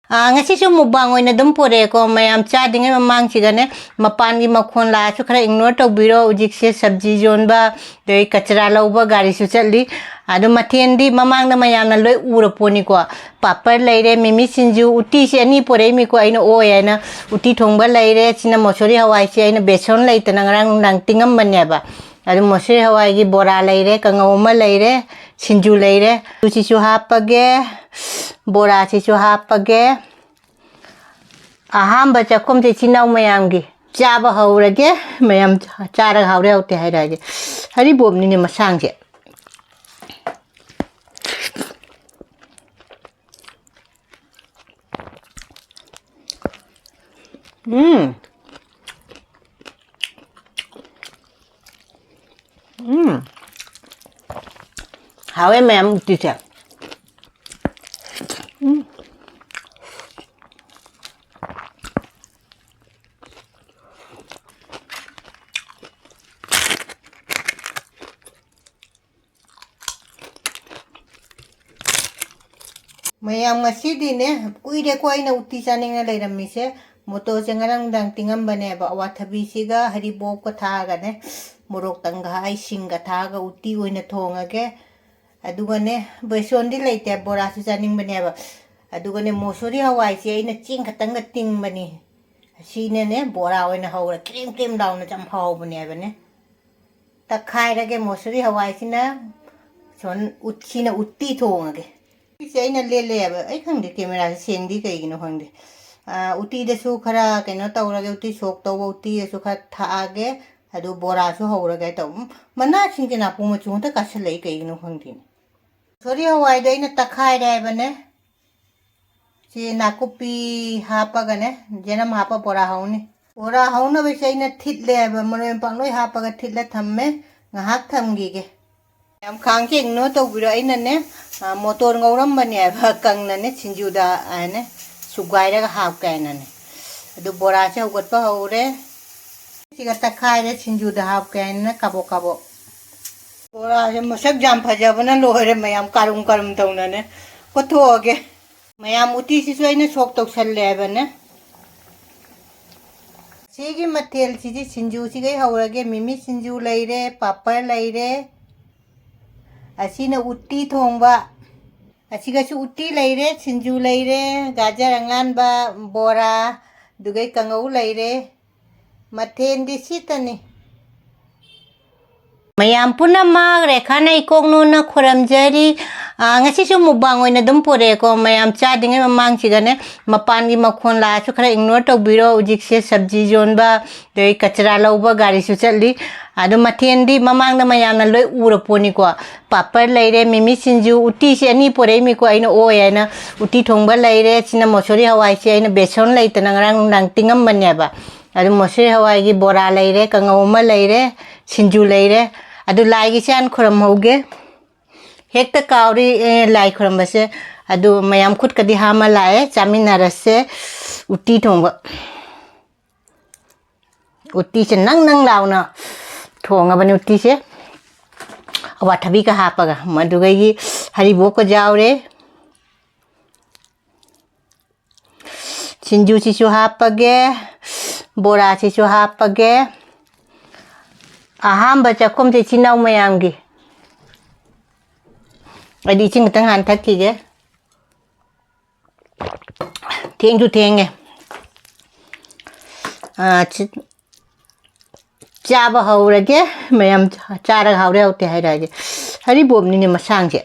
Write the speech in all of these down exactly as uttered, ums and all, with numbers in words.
ꯑꯥ, ꯉꯁꯤꯁꯨ mukbang ꯑꯣꯏꯅ ꯑꯗꯨꯝ ꯄꯨꯔꯛꯑꯦꯀꯣ꯫ ꯃꯌꯥꯝ ꯆꯥꯗ꯭ꯔꯤꯉꯩ ꯃꯃꯥꯡꯁꯤꯗꯅꯦ, ꯃꯄꯥꯟꯒꯤ ꯃꯈꯣꯟ ꯂꯥꯛꯑꯁꯨ ꯈꯔ ignore ꯇꯧꯕꯤꯔꯣ꯫ ꯍꯧꯖꯤꯛꯁꯦ ꯁꯕꯖꯤ ꯌꯣꯟꯕ, ꯑꯗꯩ ꯀꯆꯔꯥ ꯂꯧꯕ ꯒꯥꯔꯤꯁꯨ ꯆꯠꯂꯤ꯫ ꯑꯗꯨ ꯃꯊꯦꯜꯗꯤ ꯃꯃꯥꯡꯗ ꯃꯌꯥꯝꯅ ꯂꯣꯏ ꯎꯔ ꯄꯣꯠꯅꯤꯀꯣ꯫ ꯄꯥꯄꯔ ꯂꯩꯔꯦ, ꯃꯤꯃꯤ ꯁꯤꯡꯖꯨ, ꯎꯇꯤꯁꯦ ꯑꯅꯤ ꯄꯨꯔꯛꯏꯃꯤꯀꯣ, ꯑꯩꯅ ꯑꯣꯏ ꯍꯥꯏꯅ꯫ ꯎꯇꯤ ꯊꯣꯡꯕ ꯂꯩꯔꯦ, ꯁꯤꯅ ꯃꯁꯨꯔꯤ ꯍꯋꯥꯏꯁꯦ ꯑꯩꯅ ꯕꯦꯁꯣꯟ ꯂꯩꯇꯅ ꯉꯔꯥꯡ ꯅꯨꯡꯗꯥꯡ ꯇꯤꯡꯉꯝꯕꯅꯦꯕ꯫ ꯑꯗꯨ ꯃꯁꯨꯔꯤ ꯍꯋꯥꯏꯒꯤ ꯕꯣꯔꯥ ꯂꯩꯔꯦ, ꯀꯥꯡꯉꯧ ꯑꯃ ꯂꯩꯔꯦ, ꯁꯤꯡꯖꯨ ꯂꯩꯔꯦ꯫ ꯎꯇꯤꯁꯤꯁꯨ ꯍꯥꯞꯄꯒꯦ, ꯕꯣꯔꯥꯁꯤꯁꯨ ꯍꯥꯞꯄꯒꯦ꯫ ꯑꯍꯥꯟꯕ ꯆꯥꯛꯈꯨꯝꯁꯦ ꯏꯆꯤꯟ ꯏꯅꯥꯎ ꯃꯌꯥꯝꯒꯤ ꯆꯥꯕ ꯍꯧꯔꯒꯦ꯫ ꯃꯌꯥꯝ ꯆꯥꯔꯒ ꯍꯥꯎꯔꯦ ꯍꯥꯎꯇꯦ ꯍꯥꯏꯔꯛꯑꯒꯦ꯫ ꯍꯔꯤꯕꯣꯞꯅꯤꯅꯦ ꯃꯁꯥꯡꯁꯦ꯫ ꯎꯝ꯫ ꯎꯝ꯫ ꯍꯥꯎꯋꯦ ꯃꯌꯥꯝ ꯎꯇꯤꯁꯦ꯫ ꯎꯝ꯫ ꯃꯌꯥꯝ ꯉꯁꯤꯗꯤꯅꯦ, ꯀꯨꯏꯔꯦꯀꯣ ꯑꯩꯅ ꯎꯇꯤ ꯆꯥꯅꯤꯡꯅ ꯂꯩꯔꯝꯃꯤꯁꯦ꯫ ꯃꯣꯇꯣꯔꯁꯦ ꯉꯔꯥꯡ ꯅꯨꯡꯗꯥꯡ ꯇꯤꯡꯉꯝꯕꯅꯦꯕ꯫ ꯑꯋꯥꯊꯕꯤꯁꯤꯒ ꯍꯔꯤꯕꯣꯞꯀ ꯊꯥꯛꯑꯒꯅꯦ, ꯃꯣꯔꯣꯛ ꯇꯪꯒ ꯍꯥꯏ ꯁꯤꯡꯒ ꯊꯥꯛꯑꯒ ꯎꯇꯤ ꯑꯣꯏꯅ ꯊꯣꯡꯉꯒꯦ꯫ ꯑꯗꯨꯒꯅꯦ, ꯕꯦꯁꯣꯟꯗꯤ ꯂꯩꯇꯦ, ꯕꯣꯔꯥꯁꯨ ꯆꯥꯅꯤꯡꯕꯅꯦꯕ꯫ ꯑꯗꯨꯒꯅꯦ, ꯃꯣꯁꯣꯔꯤ ꯍꯋꯥꯏꯁꯦ ꯑꯩꯅ ꯆꯦꯡ ꯈꯛꯇꯪꯒ ꯇꯤꯡꯕꯅꯤ꯫ ꯁꯤꯅꯅꯦ, ꯕꯣꯔꯥ ꯑꯣꯏꯅ ꯍꯧꯔ ꯀ꯭ꯔꯦꯝ ꯀ꯭ꯔꯦꯝ ꯂꯥꯎꯅ ꯌꯥꯝ ꯍꯥꯎꯕꯅꯦꯕꯅꯦ꯫ ꯇꯛꯈꯥꯏꯔꯒꯦ ꯃꯣꯁꯣꯔꯤ ꯍꯋꯥꯏꯁꯤꯅ꯫ ꯁꯣꯟ ꯎꯠ-, ꯁꯤꯅ ꯎꯠꯇꯤ ꯊꯣꯡꯉꯒꯦ꯫ ꯁꯤꯁꯦ ꯑꯩꯅ ꯂꯦꯜꯂꯦꯕ꯫ ꯑꯩ ꯈꯪꯗꯦ, ꯀꯦꯃꯦꯔꯥꯁꯦ ꯁꯦꯡꯗꯤ ꯀꯩꯒꯤꯅꯣ ꯈꯪꯗꯦ꯫ ꯑꯥ, ꯎꯇꯤꯗꯁꯨ ꯈꯔ ꯀꯩꯅꯣ ꯇꯧꯔꯒꯦ, ꯎꯇꯤ ꯁꯣꯛ ꯇꯧꯕ ꯎꯇꯤꯗꯁꯨ ꯈꯔ ꯊꯥꯛꯑꯒꯦ꯫ ꯑꯗꯨ ꯕꯣꯔꯥꯁꯨ ꯍꯧꯔꯒꯦ ꯇꯧ-, ꯎꯝ, ꯃꯅꯥꯁꯤꯡꯁꯦ ꯅꯥꯄꯨ ꯃꯆꯨ ꯉꯥꯛꯇ ꯀꯥꯁꯤꯜꯂꯛꯏ ꯀꯩꯒꯤꯅꯣ ꯈꯪꯗꯦꯅꯦ꯫ ꯁꯣꯔꯤ ꯍꯋꯥꯏꯗꯣ ꯑꯩꯅ ꯇꯛꯈꯥꯏꯔꯦ ꯍꯥꯏꯕꯅꯦ꯫ ꯁꯤ ꯅꯥꯀꯨꯞꯄꯤ ꯍꯥꯞꯄꯒꯅꯦ, ꯌꯦꯅꯝ ꯍꯥꯞꯄ ꯕꯣꯔꯥ ꯍꯧꯅꯤ꯫ ꯕꯣꯔꯥ ꯍꯧꯅꯕꯁꯦ ꯑꯩꯅ ꯊꯤꯠꯂꯦ ꯍꯥꯏꯕ, ꯃꯔꯣꯏ ꯃꯄꯥꯡ ꯂꯣꯏ ꯍꯥꯞꯄꯒ ꯊꯤꯠꯂ ꯊꯝꯃꯦ꯫ ꯉꯥꯏꯍꯥꯛ ꯊꯝꯈꯤꯒꯦ꯫ ꯌꯥꯝ ꯈꯥꯡꯁꯦ ignore ꯇꯧꯕꯤꯔꯣ꯫ ꯑꯩꯅꯅꯦ, ꯑ, ꯃꯣꯇꯣꯔ ꯉꯧꯔꯝꯕꯅꯦꯕ, ꯀꯪꯅꯅꯦ, ꯁꯤꯡꯖꯨꯗ ꯍꯥꯏꯅꯦ, ꯁꯨꯒꯥꯏꯔꯒ ꯍꯥꯞꯀꯦ ꯍꯥꯏꯅꯅꯦ꯫ ꯑꯗꯨ ꯕꯣꯔꯥꯁꯦ ꯍꯧꯒꯠꯄ ꯍꯧꯔꯦ꯫ ꯁꯤꯒ ꯇꯛꯈꯥꯏꯔꯦ, ꯁꯤꯡꯖꯨꯗ ꯍꯥꯞꯀꯦ ꯍꯥꯏꯅ ꯀꯥꯕꯣꯛ ꯀꯥꯕꯣꯛ꯫ ꯕꯣꯔꯥꯁꯦ ꯃꯁꯛ ꯌꯥꯝ ꯐꯖꯕꯅ ꯂꯣꯏꯔꯦ ꯃꯌꯥꯝ, ꯀꯥꯔꯨꯝ ꯀꯥꯔꯨꯝ ꯇꯧꯅꯅꯦ꯫ ꯀꯣꯠꯊꯣꯛꯑꯒꯦ꯫ ꯃꯌꯥꯝ ꯎꯇꯤꯁꯤꯁꯨ ꯑꯩꯅ ꯁꯣꯛ ꯇꯧꯁꯜꯂꯦ ꯍꯥꯏꯕꯅꯦ꯫ ꯁꯤꯒꯤ ꯃꯊꯦꯜꯁꯤꯗꯤ ꯁꯤꯡꯖꯨꯁꯤꯒꯩ ꯍꯧꯔꯒꯦ꯫ ꯃꯤꯃꯤ ꯁꯤꯡꯖꯨ ꯂꯩꯔꯦ, ꯄꯥꯄꯔ ꯂꯩꯔꯦ, ꯑꯁꯤꯅ ꯎꯇꯤ ꯊꯣꯡꯕ, ꯑꯁꯤꯒꯁꯨ ꯎꯇꯤ ꯂꯩꯔꯦ, ꯁꯤꯡꯖꯨ ꯂꯩꯔꯦ, ꯒꯥꯖꯔ ꯑꯉꯥꯟꯕ, ꯕꯣꯔꯥ, ꯑꯗꯨꯒꯩ ꯀꯥꯡꯉꯧ ꯂꯩꯔꯦ꯫ ꯃꯊꯦꯜꯗꯤ ꯁꯤꯇꯅꯤ꯫ ꯃꯌꯥꯝ ꯄꯨꯝꯅꯃꯛ ꯔꯦꯈꯥꯅ ꯏꯀꯣꯛꯅꯨꯅ ꯈꯨꯔꯝꯖꯔꯤ꯫ ꯑꯥ, ꯉꯁꯤꯁꯨ ꯃꯨꯛꯕꯥꯡ ꯑꯣꯏꯅ ꯑꯗꯨꯝ ꯄꯨꯔꯛꯑꯦꯀꯣ꯫ ꯃꯌꯥꯝ ꯆꯥꯗ꯭ꯔꯤꯉꯩ ꯃꯃꯥꯡꯁꯤꯗꯅꯦ, ꯃꯄꯥꯟꯒꯤ ꯃꯈꯣꯟ ꯂꯥꯛꯑꯁꯨ ꯈꯔ ignore ꯇꯧꯕꯤꯔꯣ꯫ ꯍꯧꯖꯤꯛꯁꯦ ꯁꯕꯖꯤ ꯌꯣꯟꯕ, ꯑꯗꯩ ꯀꯆꯔꯥ ꯂꯧꯕ ꯒꯥꯔꯤꯁꯨ ꯆꯠꯂꯤ꯫ ꯑꯗꯣ ꯃꯊꯦꯜꯗꯤ ꯃꯃꯥꯡꯗ ꯃꯌꯥꯝꯅ ꯂꯣꯏ ꯎꯔ ꯄꯣꯠꯅꯤꯀꯣ꯫ ꯄꯥꯄꯔ ꯂꯩꯔꯦ, ꯃꯤꯃꯤ ꯁꯤꯡꯖꯨ, ꯎꯇꯤꯁꯦ ꯑꯅꯤ ꯄꯣꯔꯛꯏꯃꯤꯀꯣ꯫ ꯑꯩꯅ ꯑꯣꯏ ꯍꯥꯏꯅ ꯎꯇꯤ ꯊꯣꯡꯕ ꯂꯩꯔꯦ꯫ ꯁꯤꯅ ꯃꯣꯁꯣꯔꯤ ꯍꯋꯥꯏꯁꯦ ꯑꯩꯅ ꯕꯦꯁꯣꯟ ꯂꯩꯇꯅ ꯉꯔꯥꯡ ꯅꯨꯡꯗꯥꯡ ꯇꯤꯡꯉꯝꯕꯅꯦꯕ꯫ ꯑꯗꯨ ꯃꯣꯁꯣꯔꯤ ꯍꯋꯥꯏꯒꯤ ꯕꯣꯔꯥ ꯂꯩꯔꯦ, ꯀꯥꯡꯉꯧ ꯑꯃ ꯂꯩꯔꯦ, ꯁꯤꯡꯖꯨ ꯂꯩꯔꯦ꯫ ꯑꯗꯨ ꯂꯥꯏꯒꯤꯁꯦ ꯍꯥꯟꯅ ꯈꯨꯔꯝꯍꯧꯒꯦ꯫ ꯍꯦꯛꯇ ꯀꯥꯎꯔꯤ, ꯑꯦ, ꯂꯥꯏ ꯈꯨꯔꯝꯕꯁꯦ꯫ ꯑꯗꯨ ꯃꯌꯥꯝ ꯈꯨꯠꯀꯗꯤ ꯍꯥꯝꯃ ꯂꯥꯛꯑꯦ, ꯆꯥꯃꯤꯟꯅꯔꯁꯦ꯫ ꯎꯇꯤ ꯊꯣꯡꯕ꯫ ꯎꯇꯤꯁꯦ ꯅꯪ ꯅꯪ ꯂꯥꯎꯅ ꯊꯣꯡꯉꯕꯅꯤ ꯎꯇꯤꯁꯦ꯫ ꯑꯋꯥꯊꯕꯤꯒ ꯍꯥꯞꯄꯒ꯫ ꯑꯗꯨꯒꯩꯒꯤ ꯍꯔꯤꯕꯣꯞꯀ ꯌꯥꯎꯔꯦ꯫ ꯁꯤꯡꯖꯨꯁꯤꯁꯨ ꯍꯥꯞꯄꯒꯦ, ꯕꯣꯔꯥꯁꯤꯁꯨ ꯍꯥꯞꯄꯒꯦ꯫ ꯑꯍꯥꯟꯕ ꯆꯥꯛꯈꯨꯝꯁꯦ ꯏꯆꯤꯟ ꯏꯅꯥꯎ ꯃꯌꯥꯝꯒꯤ꯫ ꯑꯩꯗꯤ ꯏꯁꯤꯡ ꯈꯤꯇꯪ ꯍꯥꯟꯅ ꯊꯛꯈꯤꯒꯦ꯫ ꯊꯦꯡꯁꯨ ꯊꯦꯡꯉꯦ꯫ ꯑꯥ, ꯁꯤ-, ꯆꯥꯕ ꯍꯧꯔꯒꯦ꯫ ꯃꯌꯥꯝ ꯆꯥꯔꯒ ꯍꯥꯎꯔꯦ ꯍꯥꯎꯇꯦ ꯍꯥꯏꯔꯛꯑꯒꯦ꯫ ꯍꯔꯤꯕꯣꯞꯅꯤꯅꯦ ꯃꯁꯥꯡꯁꯦ꯫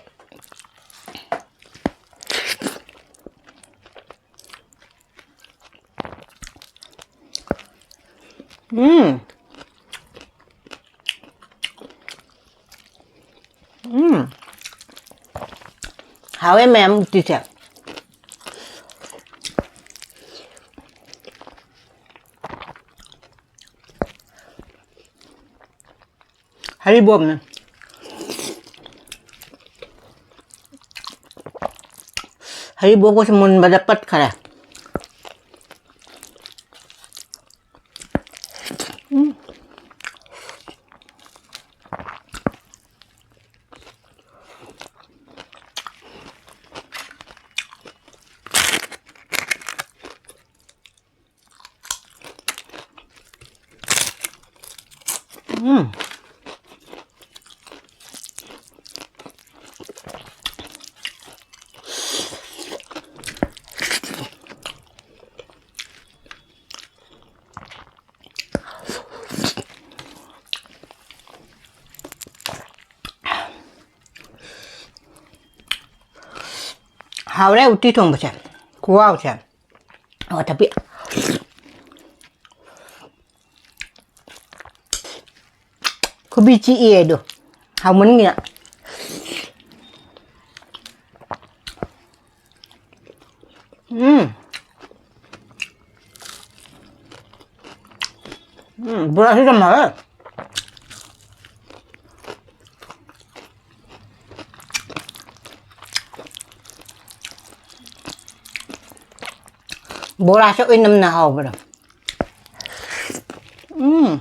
ꯎꯝ꯫ ꯎꯝ꯫ ꯍꯥꯎꯋꯦ ꯃꯌꯥꯝ ꯎꯇꯤꯁꯦ꯫ ꯍꯔꯤꯕꯣꯞꯅꯦ꯫ ꯍꯔꯤꯕꯣꯞꯀꯁꯨ ꯃꯨꯟꯕꯗ ꯄꯠꯈꯔꯦ꯫ ꯎꯝ꯫ ꯎꯝ꯫ ꯍꯥꯎꯔꯦ ꯎꯇꯤ ꯊꯣꯡꯕꯁꯦ꯫ ꯈꯨꯍꯥꯎꯁꯦ꯫ ꯑꯣ, ꯊꯕꯤ꯫ ꯈꯨꯕꯤ ꯆꯤꯛꯑꯦ ꯑꯗꯣ꯫ ꯍꯥꯎꯃꯟꯒꯤꯅ꯫ ꯎꯝ꯫ ꯎꯝ, ꯕꯣꯔꯥꯁꯨ ꯌꯥꯝ ꯍꯥꯎꯋꯦ꯫ ꯕꯣꯔꯥꯁꯦ ꯑꯣꯏꯅꯝꯅ ꯍꯥꯎꯕꯗꯣ꯫ ꯎꯝ꯫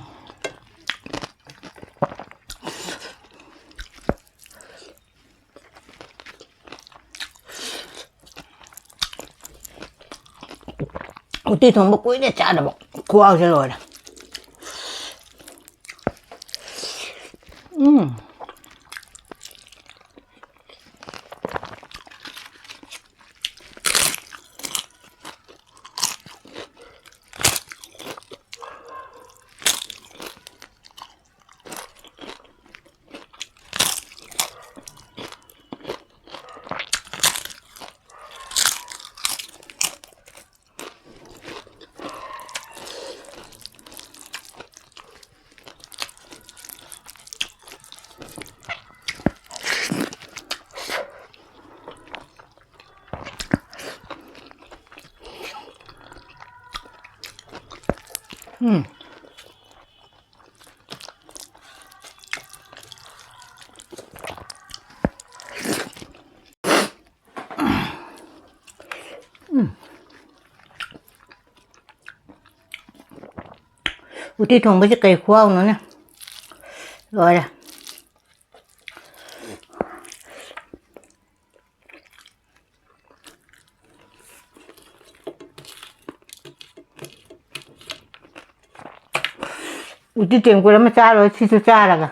ꯎꯇꯤ ꯊꯣꯡꯕ ꯀꯨꯏꯔꯦ ꯆꯥꯗꯕ꯫ ꯈꯨꯍꯥꯎꯁꯦ ꯂꯣꯏꯔꯦ꯫ ꯎꯝ꯫ ꯎꯝ꯫ ꯎꯝ꯫ ꯎꯇꯤ ꯊꯣꯡꯕꯁꯦ ꯀꯩ ꯈꯨꯍꯥꯎꯅꯣꯅꯦ꯫ ꯂꯣꯏꯔꯦ꯫ ꯎꯇꯤ ꯇꯦꯡꯀꯣꯠ ꯑꯃ ꯆꯥꯔꯣꯏ, ꯁꯤꯁꯨ ꯆꯥꯔꯒ꯫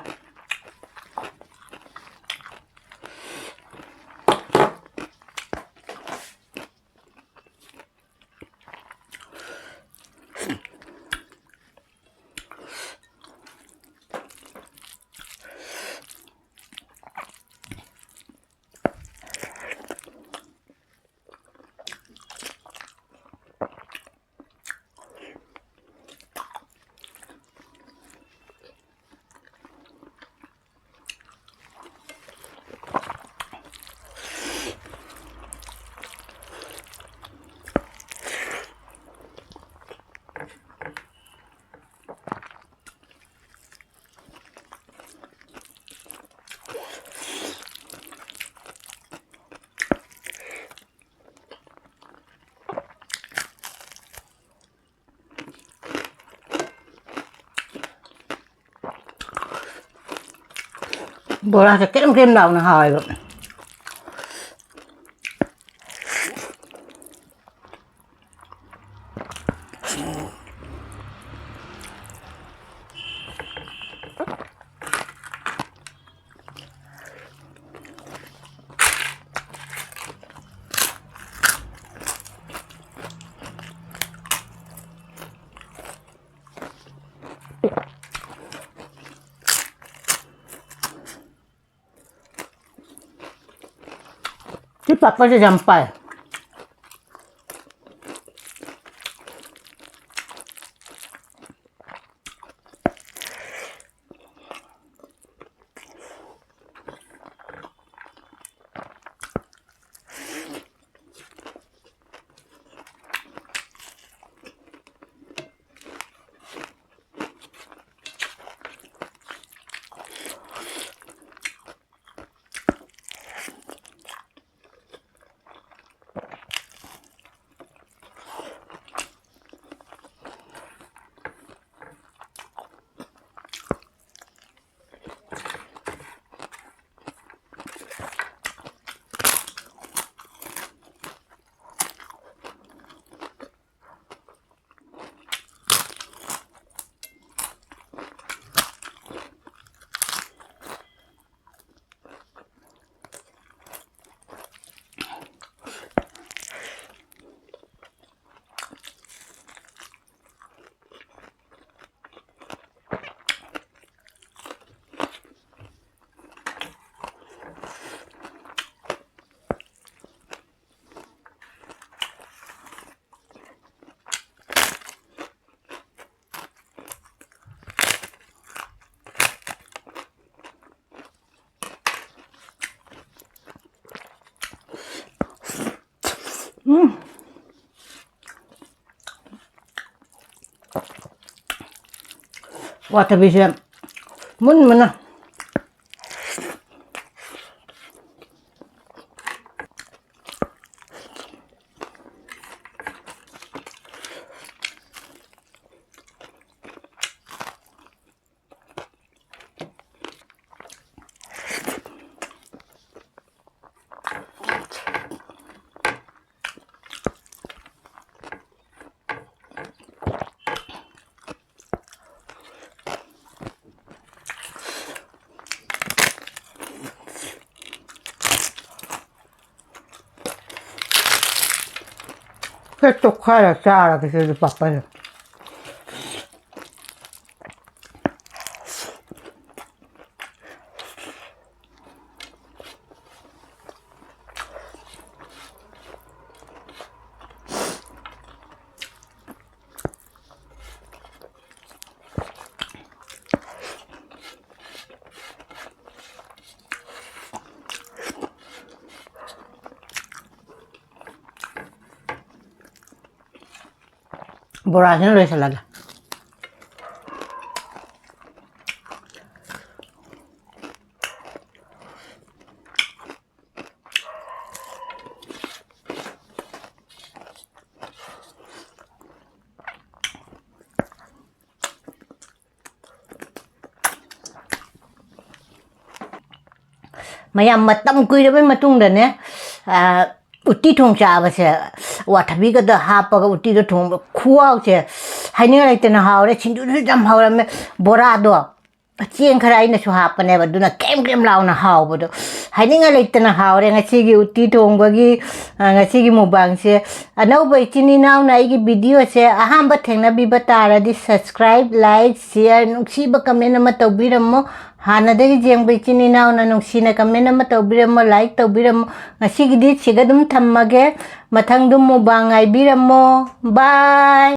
ꯕꯣꯔꯥꯁꯦ ꯀ꯭ꯔꯦꯝ ꯀ꯭ꯔꯦꯝ ꯂꯥꯎꯅ ꯍꯥꯎꯋꯦꯕ꯫ ꯁꯤ ꯄꯥꯄꯔꯁꯦ ꯌꯥꯝ ꯄꯥꯏ꯫ ꯑꯋꯥꯊꯕꯤꯁꯦ ꯃꯨꯟꯕꯅ꯫ ꯈꯔ ꯇꯣꯠꯈꯥꯏꯔ ꯆꯥꯔꯒꯦ ꯁꯤꯗꯤ ꯄꯥꯄꯔꯁꯦ꯫ ꯕꯣꯔꯥꯁꯤꯅ ꯂꯣꯏꯁꯤꯜꯂꯒꯦ꯫ ꯃꯌꯥꯝ, ꯃꯇꯝ ꯀꯨꯏꯔꯕꯩ ꯃꯇꯨꯡꯗꯅꯦ, ꯑ, ꯎꯇꯤ ꯊꯣꯡ ꯆꯥꯕꯁꯦ, ꯋꯥꯊꯕꯤꯒꯗ ꯍꯥꯞꯄꯒ ꯎꯇꯤꯗꯣ ꯊꯣꯡꯕ ꯈꯨꯍꯥꯎꯁꯦ ꯍꯥꯏꯅꯤꯡꯉꯥꯏ ꯂꯩꯇꯅ ꯍꯥꯎꯔꯦ꯫ ꯁꯤꯡꯖꯨꯗꯨꯁꯨ ꯌꯥꯝ ꯍꯥꯎꯔꯝꯃꯦ꯫ ꯕꯣꯔꯥꯗꯣ ꯆꯦꯡ ꯈꯔ ꯑꯩꯅꯁꯨ ꯍꯥꯞꯄꯅꯦꯕ, ꯑꯗꯨꯅ ꯀ꯭ꯔꯦꯝ ꯀ꯭ꯔꯦꯝ ꯂꯥꯎꯅ ꯍꯥꯎꯕꯗꯣ ꯍꯥꯏꯅꯤꯡꯉꯥꯏ ꯂꯩꯇꯅ ꯍꯥꯎꯔꯦ꯫ ꯉꯁꯤꯒꯤ ꯎꯇꯤ ꯊꯣꯡꯕꯒꯤ, ꯑ, ꯉꯁꯤꯒꯤ ꯃꯨꯛꯕꯥꯡꯁꯦ꯫ ꯑꯅꯧꯕ ꯏꯆꯤꯟ ꯏꯅꯥꯎꯅ ꯑꯩꯒꯤ ꯚꯤꯗꯤꯑꯣꯁꯦ ꯑꯍꯥꯟꯕ ꯊꯦꯡꯅꯕꯤꯕ ꯇꯥꯔꯗꯤ subscribe, like, share, ꯅꯨꯡꯁꯤꯕ comment ꯑꯃ ꯇꯧꯕꯤꯔꯝꯃꯣ꯫ ꯍꯥꯟꯅꯗꯒꯤ ꯌꯦꯡꯕ ꯏꯆꯤꯟ ꯏꯅꯥꯎꯅ ꯅꯨꯡꯁꯤꯅ comment ꯑꯃ ꯇꯧꯕꯤꯔꯝꯃꯣ, like ꯇꯧꯕꯤꯔꯝꯃꯣ꯫ ꯉꯁꯤꯒꯤꯗꯤ ꯁꯤꯒ ꯑꯗꯨꯝ ꯊꯝꯃꯒꯦ꯫ ꯃꯊꯪꯗꯨ ꯃꯨꯛꯕꯥꯡ ꯉꯥꯏꯕꯤꯔꯝꯃꯣ꯫ Bye꯫